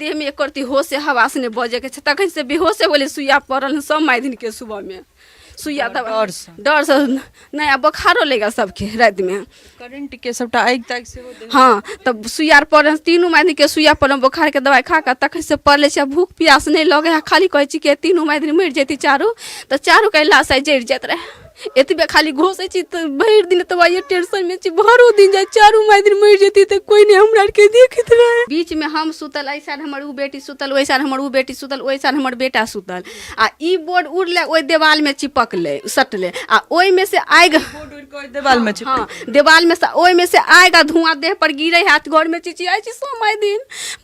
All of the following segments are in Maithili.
देहमे एको रत्ती होशे हवास नहि बजैके छै। तखन से बेहोशे होले, सुइया पड़ल सब माय दिनके सुबहमे सुइया दवा। डरसँ? डरसँ नहि, आ बोखारो लागि गेल सबके रातिमे। करेंट के सबटा आगि तागि सेहो देह। हँ, तब सुइया आर पड़ल, तीनू माय के सुइया पड़ल। बोखारके दवाइ खा कऽ तखन से पड़ले छै। भूख प्यास नहि लगै है, खाली कहै छी कि तीनू माय दिन मरि जैती चारू तऽ चारूके लाश आइ जरि जाइत रहै। एतबे खाली घोसै छी तऽ भरि दिन दवाइए टेंशनमे छी, भरो दिन जाइ। चारू माय दिन मरि जैती तऽ कोइ नहि हमरा आरके देखैत रहै। बीचमे हम सुतल, एहि साइड हमर ओ बेटी सुतल, ओहि साइड हमर ओ बेटी सुतल, ओहि साइड हमर बेटा सुतल आ ई बोर्ड उड़लै, ओहि देवालमे चिपकलै, सटलै आ ओहिमे से आगि बोर्ड उड़ि कऽ ओहि देवालमे चिपकि। हँ, देवालमे से, ओहिमे से आगि आ धुआँ देह पर गिरै है। घरमे चिचियाइ छी सब माय दिन,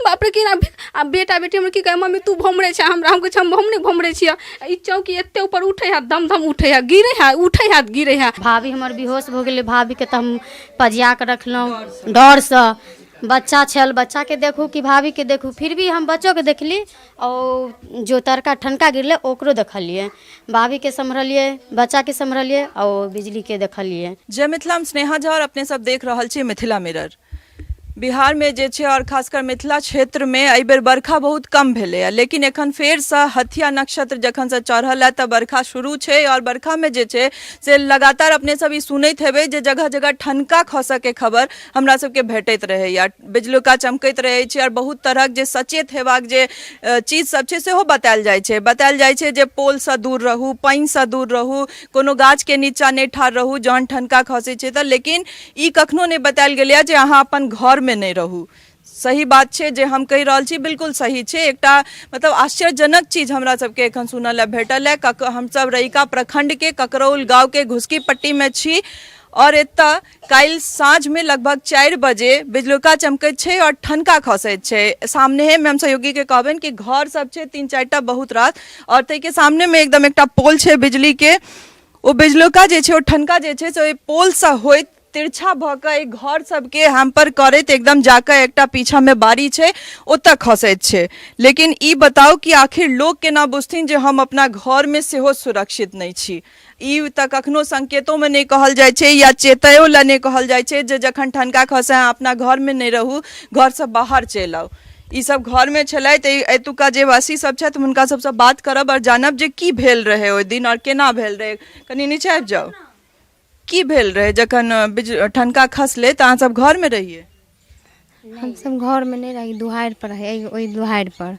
बाप रे, केना! आ बेटा बेटी हमर की कहै, मम्मी तू भमरै छै हमरा। हम कहै छी, हम नहि भमरै छियै। ई चौकी एते ऊपर उठै है, धम धम उठै है, गिरै है, उठै है, गिरै है। भाभी हमर बेहोश भऽ गेलै। भाभीके तऽ हम पजिया कऽ रखलहुँ डरसँ। बच्चा छल, बच्चाके देखू कि भाभीके देखू? फिर भी हम बच्चोके देखली आओर जो तरका ठनका गिरलै ओकरो देखलियै। भाभीके सम्हरलियै, बच्चाके सम्हरलियै आओर बिजलीके देखलियै। जय मिथिला, हम स्नेहा झा और अपने सब देख रहल छी मिथिला मिरर। बिहारमे जे छै आओर खासकर मिथिला क्षेत्रमे एहिबेर बरखा बहुत कम भेलैए, लेकिन एखन फेरसँ हथिया नक्षत्र जखनसँ चढ़ल हए तऽ बरखा शुरू छै। आओर बरखामे जे छै से लगातार अपने सब ई सुनैत हेबै जे जगह जगह ठनका खसऽके खबर हमरा सबके भेटैत रहैए, बिजलुका चमकैत रहै छै आओर बहुत तरहक जे सचेत हेबाक जे चीज सब छै सेहो बतायल जाइ छै। बतायल जाइ छै जे पोलसँ दूर रहू, पानिसँ दूर रहू, कोनो गाछके नीचाँ नहि ठाढ़ रहू जहन ठनका खसै छै तऽ। लेकिन ई कखनो नहि बतायल गेलैए जे अहाँ अपन घरमे नहि रहू। सही बात छै जे हम कहि रहल छी, बिल्कुल सही छै। एकटा मतलब आश्चर्यजनक चीज हमरा सबके एखन सुनऽ लए भेटल है। कक हमसब रहिका प्रखंडके ककरौल गाँवके घुसकी पट्टीमे छी और एतऽ काल्हि साँझमे लगभग 4 बजे बिजलुका चमकैत छै और ठनका खसैत छै। सामनेहेमे हम सहयोगीके कहबनि कि घर सब छै 3-4 टा बहुत रास और ताहिके सामनेमे एकदम एकटा पोल छै बिजलीके। ओ बिजलुका जे छै, ओ ठनका जे छै से ओहि पोलसँ होइत तिरछा भऽ कऽ एहि घर सबके हैम्पर करैत एकदम जाकऽ एकटा पीछामे बाड़ी छै, ओतऽ खसैत छै। लेकिन ई बताउ कि आखिर लोक केना बुझथिन जे हम अपना घरमे सेहो सुरक्षित नहि छी? ई तऽ कखनो संकेतोमे नहि कहल जाइ छै या चेतैयो लए नहि कहल जाइ छै जे जखन ठनका खसै अहाँ अपना घरमे नहि रहू, घरसँ बाहर चलि आउ। ई सब घरमे छलथि, एतुका जे वासी सब छथि, हुनका सबसँ बात करब आओर जानब जे की भेल रहै ओहि दिन आओर केना भेल रहै। कनि नीचा आबि जाउ। की भेल रहै जखन बिज ठनका खसलै तऽ अहाँ सब घरमे रहियै? हमसब घरमे नहि रही, दुआरि पर रही, ओहि दुआरि पर।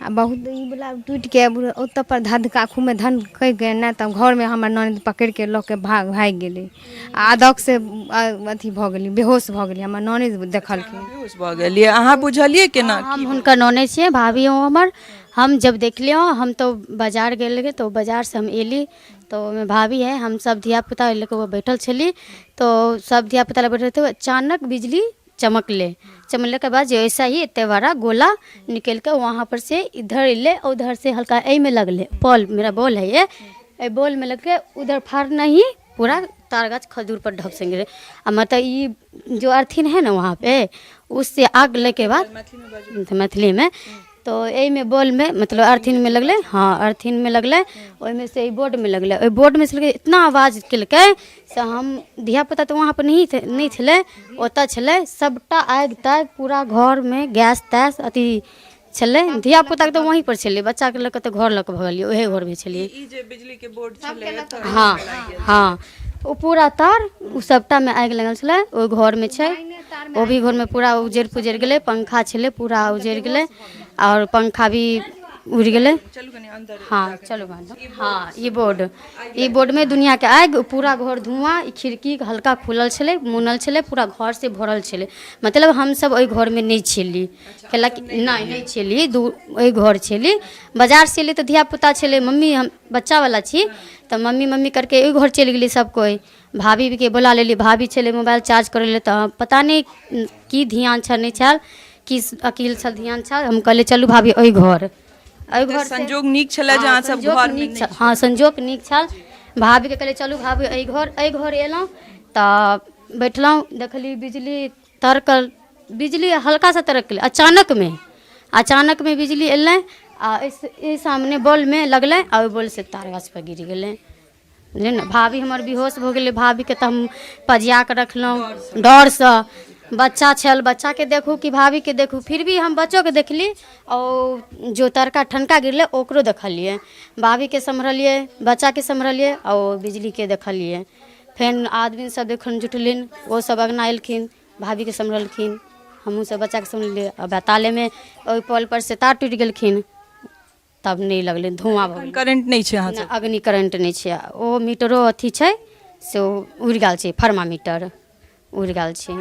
आ बहुत ई वला टूटिके ओतऽ पर धधका खूबे धधकै नहि तऽ घरमे हमर ननदि पकड़िके लऽ के भाग भागि गेलै आ अदौक से अथी भऽ गेली, बेहोश भऽ गेली। हमर ननदि देखलखिन। बेहोश भऽ गेलियै अहाँ, बुझलियै केना? हम हुनकर ननदि छियै, भाभी हौ हमर। हम जब देखलियै, हम तो बाजार गेल रहियै, तो बाजार से हम एली तो ओहिमे भाभी है, हम सब धिया पुता लऽ कऽ बैठल छली। तो सब धिया पुता लए बैठल रहे, अचानक बिजली चमकलै। चमकलाके बाद जे ऐसा ही एते बड़ा गोला निकलि कऽ वहाँ पर से इधर एलै और उधर से हल्का एहिमे लगलै। बॉल मेरा बॉल है ये, एहि बॉलमे लगके उधर फाड़ने ही पूरा तार गाछ खजूर पर ढप से गिरे। आ मतलब ई जो अर्थिन है ना वहाँ पे, उससे आग लगे बाद मैथिलीमे तो एहिमे बॉलमे मतलब अर्थिनमे लगलै। हँ, अर्थिनमे लगलै, ओहिमे से एहि बोर्डमे लगलै, ओहि बोर्डमे से लगलै, इतना आवाज केलकै से हम धियापुता तऽ वहाँपर नहीं थे, नहि छलै, ओतऽ छलै। सभटा आगि तागि पूरा घरमे गैस तैस अथी छलै। धियापुताके तऽ वहीँपर छलै, बच्चाके लऽ कऽ तऽ घर लऽ कऽ भगलियै, ओहे घरमे छलियै। ई जे बिजली के बोर्ड छलै एतऽ? हँ, ओ पूरा तार ओ सभटामे आगि लागल छलै। ओहि घरमे छै, ओ भी घरमे पूरा उजरि पुजरि गेलै। पंखा छलै, पूरा उजरि गेलै आओर पंखा भी उड़ि गेलै। चलू कनि अंदर। हँ, चलू। हँ, ई बोर्ड, ई बोर्डमे दुनिआँके आगि, पूरा घर धुआँ। ई खिड़की हल्का खुलल छलै, मुनल छलै, पूरा घर से भरल छलै। मतलब हमसभ ओहि घरमे नहि छली, कैलाकि नहि नहि छली दू ओहि घर छली। बाजारसँ एली तऽ धियापुता छलै, मम्मी, हम बच्चावला छी तऽ मम्मी मम्मी करके ओहि घर चलि गेली। सब कोइ भाभीके बोला लेली। भाभी छलै मोबाइल चार्ज करै लए, तऽ पता नहि की ध्यान छल, नहि छल, की अकिल छल, ध्यान छल। हम कहलियै, चलू भाभी ओहि घर, एहि घर। संजोग नीक छलै जे अहाँ सब संजोग घरमे नीक नहि छल। हँ, संजोग नीक छल। भाभीके कहलियै, चलू भाभी एहि घर। एहि घर एलहुँ तऽ बैठलहुँ, देखली बिजली तड़कल, बिजली हल्का सा तड़कलै। अचानकमे बिजली एलै आ एहि सामने बॉलमे लगलै आ ओहि बॉलसँ तार गाछपर गिर गेलै, बुझलियै ने? भाभी हमर बेहोश भऽ गेलै। भाभीके तऽ हम पजिया कऽ रखलहुँ डरसँ। बच्चा छल, बच्चाके देखू कि भाभीके देखू, फिर भी हम बच्चोके देखली आओर जो तरका ठनका गिरलै ओकरो देखलियै। भाभीके सम्हरलियै, बच्चाके सम्हरलियै आओर बिजलीके देखलियै। फेन आदमी सब जखन जुटलिन ओ सब अङ्गना एलखिन, भाभीके सम्हरलखिन, हमहूँ सब बच्चाके सम्हरलियै। आ तालेमे ओहि पोलपर से तार टूटि गेलखिन, तब नहि लगलै, धुआँ भऽ गेलै। करेंट नहि छै अहाँ सब? अग्नि करेंट नहि छै। ओ मीटरो अथी छै से ओ उड़ि गेल छै, फर्मामीटर उड़ि गेल छै।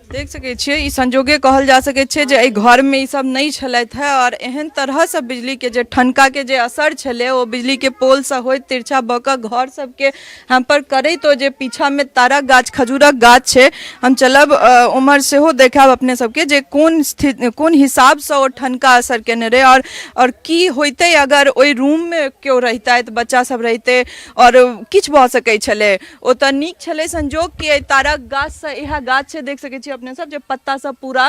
देख सकै छियै, ई संजोगे कहल जा सकै छै जे एहि घरमे ई सब नहि छलथि हेँ आओर एहन तरहसँ बिजलीके जे ठनकाके जे असर छलै ओ बिजलीके पोलसँ होइत तिरछा भऽ कऽ घर सबके हैम्पर करैत ओ जे पीछामे तारक गाछ, खजूरक गाछ छै, हम चलब उम्हर सेहो देखायब अपने सबके जे कोन स्थिति कोन हिसाबसँ ओ ठनका असर केने रहै आओर की होइतै अगर ओहि रूममे केओ रहितथि, बच्चा सब रहितै आओर किछु भऽ सकै छलै। ओ तऽ नीक छलै संजोग कि एहि तारक गाछसँ, इएह गाछ छै, देख सकै छी अपने सब जे पत्ता सब पूरा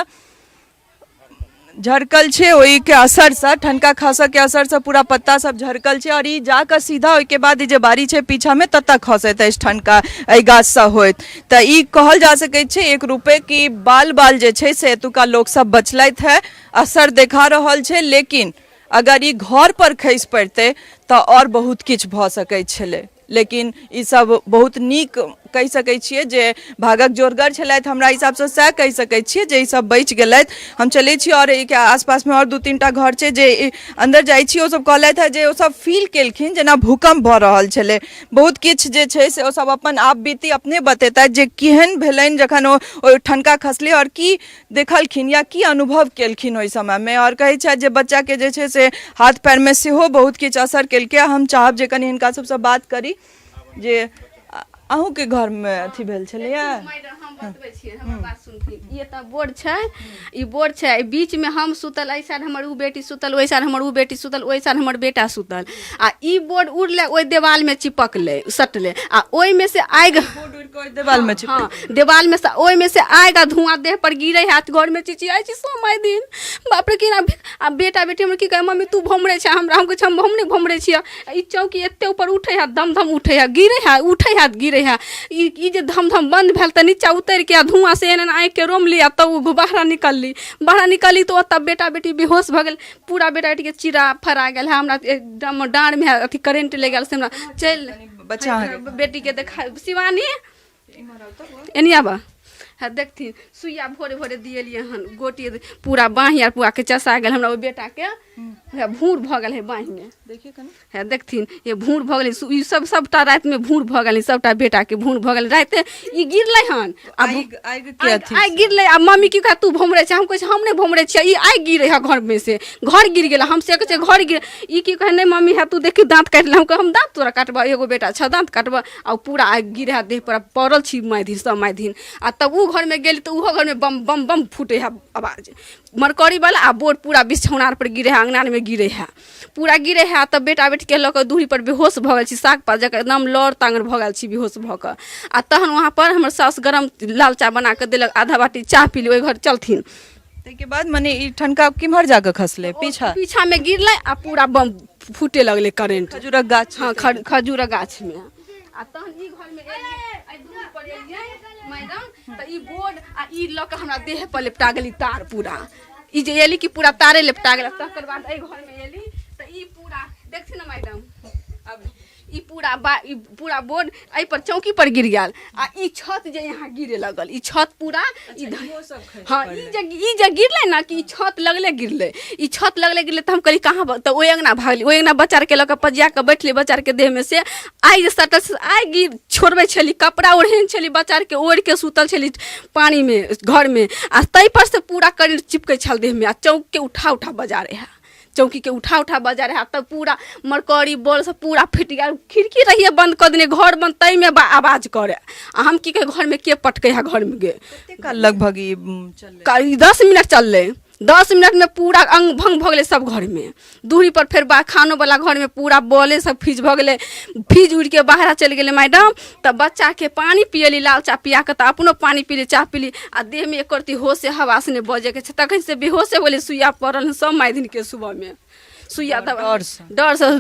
झरकल छै, ओहिके असरसँ ठनका खसऽके असरसँ पूरा पत्ता सब झरकल छै आओर ई जाकऽ सीधा ओहिके बाद ई जे बाड़ी छै पीछामे ततऽ खसैत अछि ठनका एहि गाछसँ होइत। तऽ ई कहल जा सकै छै एक रूपे कि बाल बाल जे छै से एतुका लोकसब बचलथि हेँ, असर देखा रहल छै, लेकिन अगर ई घर पर खसि पड़ितै तऽ आओर बहुत किछु भऽ सकै छलै। लेकिन ई सब बहुत नीक कहि सकै छियै जे भागक जोरगर छलथि, हमरा हिसाबसँ सएह कहि सकै छियै जे ई सब बचि गेलथि। हम चलै छी आओर एहिके आसपासमे आओर दू तीन टा घर छै जे अन्दर जाइ छी, ओसब कहलथि हेँ जे ओसब फील केलखिन जेना भूकम्प भऽ रहल छलै। बहुत किछु जे छै से ओसब अपन आप बीती अपने बतेतथि जे केहन भेलनि जखन ओ ओहि ठनका खसलै आओर की देखलखिन या की अनुभव केलखिन ओहि समयमे। आओर कहै छथि जे बच्चाके जे छै से हाथ पैरमे सेहो बहुत किछु असर केलकै। हम चाहब जे कनि हिनका सबसँ बात करी जे अहूँके घरमे अथी भेल छलैए। हम बतबै छियै, हमर बात सुनथिन। ई एतऽ बोर्ड छै, ई बोर्ड छै, एहि बीचमे हम सुतल, एहि साइड हमर ओ बेटी सुतल, ओहि साइड हमर ओ बेटी सुतल, ओहि साइड हमर बेटा सुतल आ ई बोर्ड उड़लै, ओहि देवालमे चिपकलै, सटलै आ ओहिमे से आगि बोर्ड उड़ि कऽ ओहि देवालमे चिपकि हँ, देवालमे से ओहिमे से आगि आ धुआँ देह पर गिरै है। घरमे चिचियाइ छी समय दिन, बाप रे केना। आ बेटा बेटी हमर की कहै, मम्मी तू भमरै छै हमरा। हम कहै छी हम नहि भमरै छियै। ई चौकी एते ऊपर उठै है, धम धम उठै है, गिरै है, उठै है, गिरै है। ई जे धम धम बंद भेल तऽ नीचा उतरि के आ धुआँ से एना एना आँखिके रोमली आ तब ओ बाहर निकलली। बाहर निकलली तऽ ओतऽ बेटा बेटी बेहोश भऽ गेल पूरा। बेटा बेटीके चीरा फड़ा गेल है, हमरा एकदम डाँड़मे अथी करेंट लागि गेल से हमरा चलि बच्चा अहाँके बेटीके देखा। शिवानी, एनी आबऽ। हँ, देखथिन, सुइया भोरे भोरे दिएलियै हन गोटी, पूरा बाँहि आर पूरा के चसा गेल हमरा। ओहि बेटाके हे भूर भऽ गेल है बाँहिमे। देखिए कनि। हे देखथिन, ये भूर भऽ गेलै। ई सब सबटा रातिमे भूर भऽ गेलै, सबटा बेटाके भूर भऽ गेलै। राति ई गिरलै हन आ आगि आगि के अथी आगि गिरलै आ मम्मी की कहे, तू भमरै छै। हम कहै छियै हम नहि भमरै छियै, ई आगि गिरै है घरमे से, घर गिर गेलै। हम से कहै छियै घर गिर। ई की कहे, नहि मम्मी है तू देखी दाँत काटि ले। हम कहे हम दाँत तोरा काटबऽ, एगो बेटा छह, दाँत काटबऽ। आ ओ पूरा आगि गिरै है देह पर, आ पड़ल छी मायधिन सब मायधिन। आ तब ओ घरमे गेली तऽ ओहो घरमे बम बम बम फूटे है आवाज मरकरी वाला आ बोर्ड पूरा बिछौना आर पर गिरे है, अंगना आरमे गिरे है, पूरा गिरे है। तब बेटा बेटीके लऽ कऽ दूरी पर बेहोश भऽ गेल छी, साग पात जकाँ एकदम लड़ तांगर भऽ गेल छी बेहोश भऽ कऽ। आ तहन वहाँ पर हमर सासु गरम लाल चाह बना कऽ देलक, आधा बाटी चाह पीली। ओहि घर चलथिन। ताहिके बाद मने ई ठनका किम्हर जाकऽ खसलै? पीछा पीछामे गिरलै आ पूरा बम फूटे लगलै करेंट। खजूरक गाछ। हँ, खजूरक गाछमे। आ तहन ई घरमे एलियै, एहि दूरी पर एलियै मैडम, तऽ ई बोर्ड आ ई लऽ कऽ हमरा देह पर लेपटा गेली तार पूरा। ई जे एली कि पूरा तारे लेपटा गेल। तकर बाद एहि घरमे एली तऽ ई पूरा देखथिन ने मैडम, अब ई पूरा बा ई पूरा बोर्ड एहि पर चौकी पर गिर गेल आ ई छत जे यहाँ गिरे लगल, ई छत पूरा ई हँ, ई जे गिरलै ने कि ई छत लगले गिरलै, ई छत लगले गिरलै। तऽ हम कहली कहाँ तऽ ओहि अङ्गना भागली। ओहि अङ्गना बच्चा आरके लऽ कऽ पजिया कऽ बैठली। बच्चा आरके देहमे से आगि जे सटल से आगि गिर छोड़बै छली, कपड़ा ओढ़ेने छली, बच्चा आरके ओढ़ि के सुतल छली पानिमे घरमे आ ताहिपर से पूरा करेंट चिपकै छल देहमे आ चौकके उठा उठा बजा रहै, चौकीके उठा उठा बजा रहै। तब पूरा मरकरी बॉल सब पूरा फूटि गेल। खिड़की रहिए बंद कऽ देने, घर बंद, ताहिमे आवाज करे आ हम की कही, घरमे के पटकै है घरमे गे। कते काल लगभग ई चललै? ई 10 मिनट चललै। 10 मिनटमे पूरा अंग भंग भऽ गेलै सब घरमे। दूरी पर फेर बा खानोवला घरमे पूरा बॉले सब फ्यूज भऽ गेलै, फ्यूज उड़ि के बाहर चलि गेलै मैडम। तऽ बच्चाके पानि पियली, लाल चाह पिया कऽ तऽ अपनो पानि पीली, चाह पीली आ देहमे एको रत्ती होशे हवास नहि बजैके छै। तखन से बेहोशे हो गेलै, सुइया पड़ल सब माय दिनके सुबहमे। सुइया दवा डरसँ। डरसँ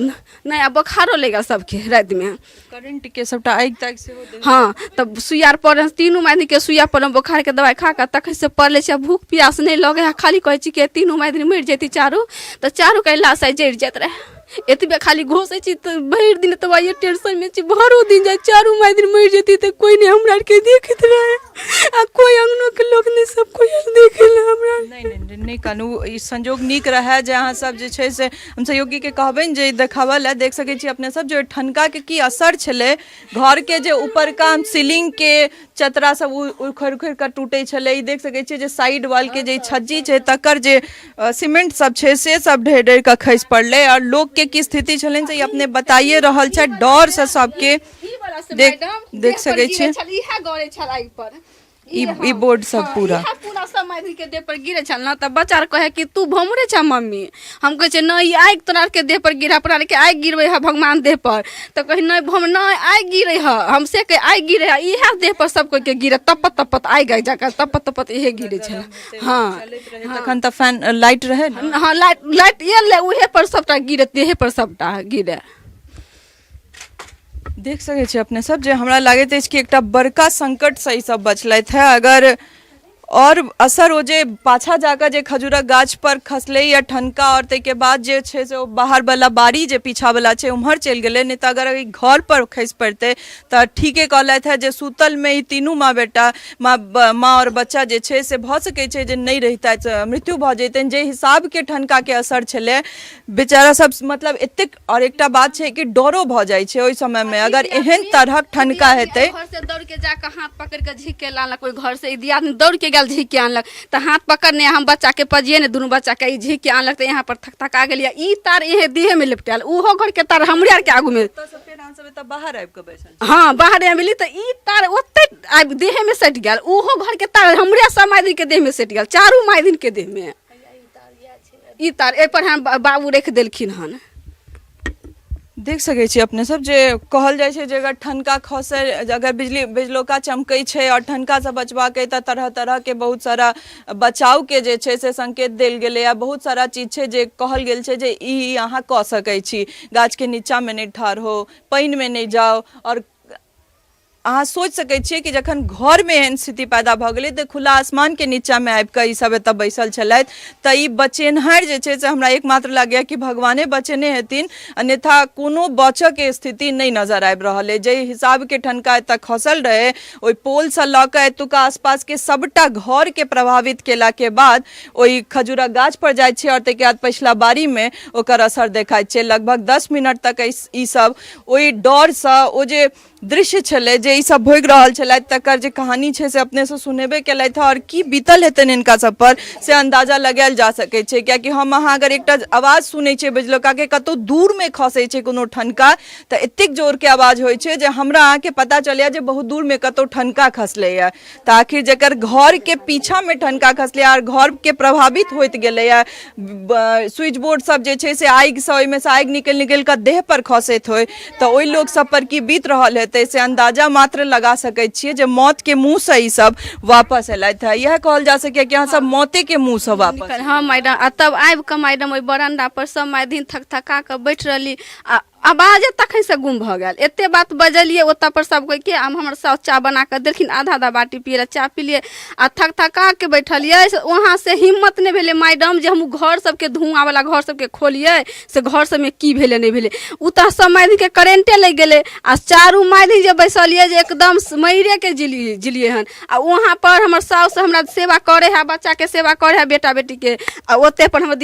नहि। आ बोखारो लागि गेल सबके रातिमे। करेंट के सबटा आगि तागि सेहो देने। हँ, तब सुइया आर पड़ल, तीनू आदमीके सुइया पड़ल, बोखारके दवाइ खा कऽ तखन से पड़ले छै। आ भूख प्यास नहि लगै है, खाली कहै छी कि तीनू आदमी मरि जैती चारू, तऽ चारूके लाश आइ जरि जाइत रहै। एतबे खाली घोसै छी तऽ भरि दिन दवाइए टेंशनमे छी, भरो दिन जाइ चारू आदमी मरि जैती तऽ कोइ नहि हमरा आरके देखैत रहै, आ कोइ अङ्गनोके लोक नहि, सब कोइ आर देखै लए हमरा आरके। नहि नहि नहि कानू, ई संजोग नीक रहए जे अहाँ सब जे छै से हम सहयोगीके कहबनि जे ई देखाबऽ लए। देख सकै छी अपने सब जे ओहि ठनकाके की असर छलै, घरके जे ऊपरका सीलिंगके चतरा सब उखड़ि उखड़ि कऽ टूटै छलै। ई देख सकै छियै जे साइड वालके जे छज्जी छै तकर जे सीमेंट सब छै से सब ढहि ढहि कऽ खसि पड़लै, आओर लोकके की स्थिति छलनि से ई अपने बताइए रहल छथि। डरसँ सबके देख देख सकै छियै। इएह गड़ै छल आगि पर ई ई बोर्ड सब पूरा इएह पूरा सब आदमी के देह पर गिरे छल ने, तऽ बच्चा आर कहे कि तू भमरे छ मम्मी। हम कहै छियै नहि, ई आगि तोरा आरके देह पर गिरे, अपना आरके आगि गिरबै है भगवान देह पर। तऽ कही नहि भम नहि, आगि गिरे है। हम से कही आगि गिरे है, इएह देह पर सब कोइ के गिरे, तपत तपत आगि आगि जकाँ तपत तपत इहे गिरे छल। हँ, तखन तऽ फैन लाइट रहै ने? हँ, लाइट लाइट एलै, उहे पर सबटा गिरे, देहे पर सबटा गिरे। देख सकै छी अपने सब जे हमरा लागैत अछि कि एकटा बड़का संकटसँ ई सब बचलथि है। अगर आओर असर ओ जे पाछा जाकऽ जे खजूरक गाछ पर खसलै या ठनका, आओर ताहिके बाद जे छै से ओ बाहर वाला बाड़ी जे पीछा वाला छै उम्हर चलि गेलै, नहि तऽ अगर एहि घर पर खसि पड़तै तऽ ठीके कहलथि है जे सुतलमे ई तीनू माँ बेटा, माँ माँ आओर बच्चा जे छै से भऽ सकै छै जे नहि रहितथि, मृत्यु भऽ जैतनि। जे हिसाबके ठनकाके असर छलै बेचारा सब मतलब एतेक। आओर एकटा बात छै कि डरो भऽ जाइ छै ओहि समयमे अगर एहन तरहक ठनका हेतै। घर से दौड़ के जाके हाथ पकड़ के झीक के लानलक ओहि घर से। ई दियादनी दौड़ के गेल, झीक के आनलक, तऽ हाथ पकड़ने हम बच्चा के पजिए ने, दुनू बच्चा के ई झीक के आनलक, तऽ यहाँ पर थक थका गेलियै। ई तार इहे देहे में लिपटायल, ओहो घर के तार हमरे आर के आगू में। ओतऽसँ फेर अहाँ सब एतऽ बाहर आबि कऽ बैसल? हँ, बाहर आबि तऽ ई तार ओते आबि देहे में सटि गेल, ओहो घर के तार हमरे सब मायदिन के देह में सटि गेल, चारू मायदिन के देह में ई तार। एहि पर हम बाबू राखि देलखिन हन। देख सकै छी अपने सब जे कहल जाइ छै जे अगर ठनका खसै, अगर बिजली बिजलौका चमकै छै आओर ठनकासँ बचबाक अइ तऽ तरह तरहके बहुत सारा बचावके जे छै से संकेत देल गेलैए। बहुत सारा चीज छै जे कहल गेल छै जे ई ई अहाँ कऽ सकै छी, गाछके नीचाँमे नहि ठाढ़ होउ, पानिमे नहि जाउ। आओर अहाँ सोचि सकै छियै कि जखन घरमे एहन स्थिति पैदा भऽ गेलै तऽ खुला आसमानके नीचाँमे आबि कऽ ई सब एतऽ बैसल छलथि, तऽ ई बचेनहार जे छै से हमरा एकमात्र लागैए कि भगवाने बचेने हेथिन, अन्यथा कोनो बचऽके स्थिति नहि नजर आबि रहल अइ। जाहि हिसाबके ठनका एतऽ खसल रहै, ओहि पोलसँ लऽ कऽ एतुका आसपासके सबटा घरके प्रभावित केलाके बाद ओहि खजूरक गाछपर जाइ छै, आओर ताहिके बाद पछिला बारीमे ओकर असर देखाइत छै। लगभग 10 मिनट तक ई सब ओहि डरसँ ओ जे दृश्य छलै जे ई सब भोगि रहल छलथि तकर जे कहानी छै से अपनेसँ सुनेबे केलथि हँ, आओर की बीतल हेतनि हिनका सब पर से अन्दाजा लगायल जा सकै छै, कियाकि हम अहाँ अगर एकटा आवाज सुनै छियै बिजलोकाके, कतहु दूरमे खसै छै कोनो ठनका तऽ एतेक जोरके आवाज होइ छै जे हमरा अहाँके पता चलैए जे बहुत दूरमे कतहु ठनका खसलैए। तऽ आखिर जकर घरके पीछामे ठनका खसलै आओर घरके प्रभावित होइत गेलैए, स्विच बोर्ड सब जे छै से आगिसँ ओहिमे से आगि निकलि निकलि कऽ देह पर खसैत होइ, तऽ ओहि लोक सब पर की बीत रहल हेतै से अन्दाजा मात्र लगा सकै छियै जे मौतके मुँहसँ ई सब वापस एलथि हँ। इएह कहल जा सकैए कि अहाँ सब मौतेके मुँहसँ वापस। हँ मैडम, आ तब आबि कऽ मैडम ओहि बरंडा पर सब मायधिन थक थका कऽ बैठ रहली, आ आवाजे तखनसँ गुम भऽ गेल। एते बात बजलियै ओतऽ पर सब कोइके, आम हमर साउस चाह बना कऽ देलखिन, आधा आधा बाटी पियै लए चाह पिलियै आ थक थका के बैठलियै। से वहाँ से हिम्मत नहि भेलै मैडम जे हम घर सबके धुआँवला घर सबके खोलियै से घर सबमे की भेलै नहि भेलै। ओ तऽ सब मायधिनके करेंटे लागि गेलै, आ चारू मायधिन जे बैसलियै जे एकदम मरिएके जिलियै हन। आ वहाँ पर हमर साउस हमरा सेवा करै है, बच्चाके सेवा करै है, बेटा बेटीके, आ ओते पर हमर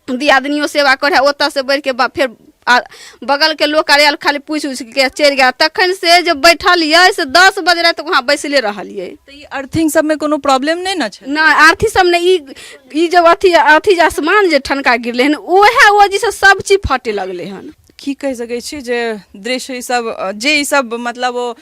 दियादनियो सेवा करै है। ओतऽ से बढ़िके फेर आ बगलके लोक आर आयल, खाली पूछि उछि के चलि गेल। तखन से जे बैठलियै से 10 बजे राति वहाँ बैसले रहलियै। तऽ ई अर्थिंग सबमे कोनो प्रॉब्लम नहि ने छै? नहि, आरती सब ने ई ई जब अथी अथी जे आसमान जे ठनका गिरलै हन उएह वजह से सब चीज फटे लगलै हन। की कहि सकै छी जे दृश्य ई सब जे ई सब मतलब ओ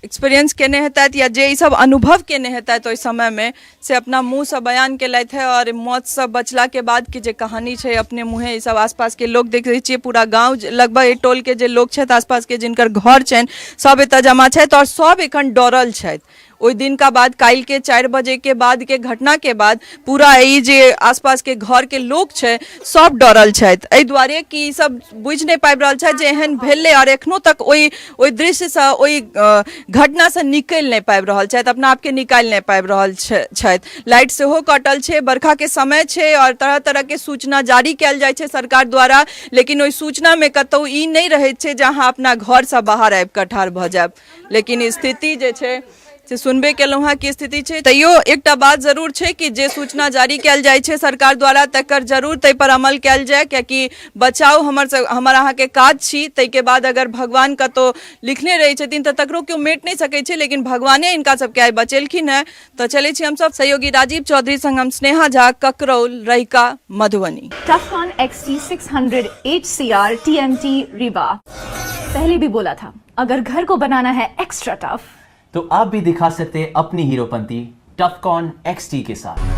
एक्सपीरियंस केने हेतथि या जे ई सब अनुभव केने हेतथि ओहि समयमे से अपना मुँहसँ बयान केलथि हे, आओर मौतसँ बचलाके बादके जे कहानी छै अपने मुँहे ई सब आसपासके लोक देखै छियै, पूरा गाँव लगभग एहि टोलके जे लोक छथि, आसपासके जिनकर घर छनि, सब एतऽ जमा छथि आओर सब एखन डरल छथि। ओहि दिनका बाद काल्हिके 4 बजेके बादके घटनाके बाद पूरा ई जे आसपासके घरके लोक छै सब डरल छथि, एहि दुआरे कि ई सब बुझि नहि पाबि रहल छथि जे एहन भेलै आओर एखनो तक ओहि दृश्यसँ ओहि घटनासँ निकलि नहि पाबि रहल छथि, अपना आपके निकालि नहि पाबि रहल छथि। लाइट सेहो कटल छै, बरखाके समय छै आओर तरह तरहके सूचना जारी कयल जाइ छै सरकार द्वारा, लेकिन ओहि सूचनामे कतहु ई नहि रहैत छै जे अहाँ अपना घरसँ बाहर आबि कऽ ठाढ़ भऽ जायब। लेकिन स्थिति जे छै से सुनबे केलहुँ हेँ कि स्थिति छै। तैयो एकटा बात जरूर छै कि जे सूचना जारी कयल जाइ छै सरकार द्वारा तकर जरूर ताहिपर अमल कयल जाय, कियाकि बचाव हमर अहाँके काज छी। ताहिके बाद अगर भगवान कतहु लिखने रहै छथिन तऽ तकरो केओ मेट नहि सकै छै, लेकिन भगवाने हिनका सबके आइ बचेलखिन हेँ। तऽ चलै छी हमसब सहयोगी राजीव चौधरी संग हम Sneha Jha, Kakraul, Rahika, Madhubani. Tufcon XT600 HCR TMT Rewa। पहले भी बोला था, अगर घर को बनाना है एक्स्ट्रा टफ तो आप भी दिखा सकते हैं अपनी हीरोपंती टफकॉन XT के साथ।